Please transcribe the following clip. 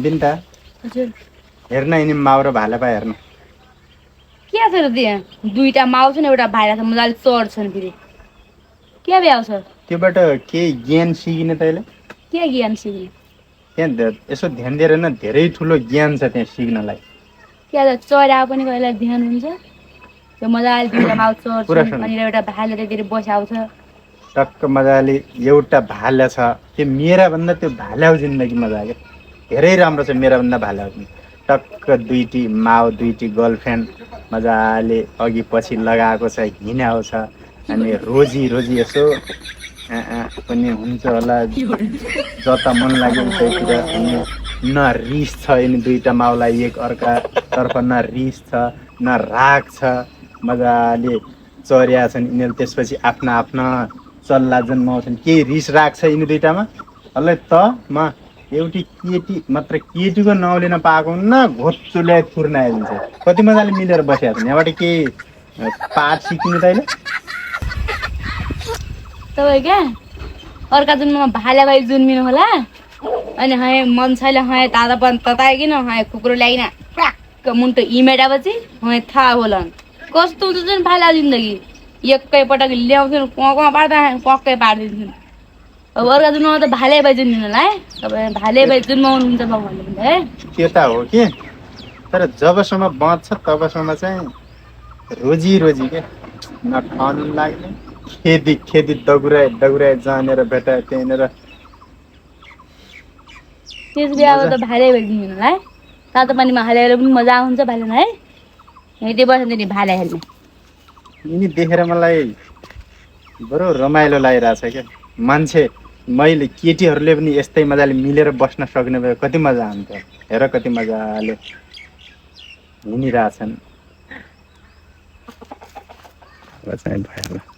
बिन्ता हजुर हेर्न यिनी माउ र भाला पा हेर्न के छ र त्यहाँ दुईटा माउ छन् एउटा भाइरा छ मजाले चढ्छन् फेरि के भ्याउ छ त्योबाट केही ज्ञान सिकिने तैँले के ज्ञान सिक्ने त्यहाँ यसो ध्यान दिएर न धेरै ठुलो ज्ञान छ त्यहाँ सिक्नलाई क्या त चरा पनि कहिल्यै ध्यान हुन्छ त्यो मजाले दुईटा माउ कुरा चढ्छन् सुन अनि एउटा भाले त्यतिर बसाउँछ टक्क मजाले एउटा भाला छ त्यो मेराभन्दा त्यो भाल्याको जिन्दगी मजा क्या धेरै राम्रो छ मेराभन्दा भाल्याको टक्क दुईटी माउ दुईटी गर्लफ्रेन्ड मजाले अघि पछि लगाएको छ हिँडाएको छ अनि रोजी रोजी यसो पनि हुन्छ होला जता मन लाग्यो उतैतिर अनि न रिस छ यिनी दुईटा माउलाई एक अर्कातर्फ न रिस छ न राग छ मजाले चर्या छन् यिनीहरू त्यसपछि आफ्ना आफ्ना चल्ला जन्माउँछन् केही रिस राग छ यिनी दुईटामा हल्लै त म एउटी केटी मात्र केटीको नाउँ लिन पाएको न घोच्चुल्याइ थुर्न आइदिन्छ कति मजाले मिलेर बसेका छन् यहाँबाट केही पाठ सिकिने तैँले तपाईँ क्या अर्का जन्ममा भाले भाइ जन्मिनु होला अनि हाय मान्छेले हाय दादापन तताइकन हाय कुकुर ल्याइन ट्याक्क मुन्टो हिमेटापछि हाय थाहा होला कस्तो हुन्छ नि भाला जिन्दगी एकैपटक ल्याउँछन् कहाँ पार्दा कक्कै पारिदिन्छन् अब अर्का जन्ममा त भाले भाइ जन्मिनु होला है तपाईँ भाले भाइ जन्माउनुहुन्छ भगवान्ले पनि है त्यो त हो कि तर जबसम्म बच्छ तबसम्म चाहिँ रोजी रोजी के न खानु लाग्ने खेती खेती दगुराए जानेर भेटाए त्यहीँनिर त्यस बिहामा त भाले भाइ जन्मिनु होला है तातो पानीमा हालेर पनि मजा आउँछ भालेमा है यति बस्छ नि भाले हेर्ने यिनी देखेर मलाई बरु रमाइलो लागिरहेछ क्या मान्छे मैले केटीहरूले पनि यस्तै मजाले मिलेर बस्न सक्ने भए कति मजा आउँथ्यो हेर कति मजाले हिँडिरहेछन् भयो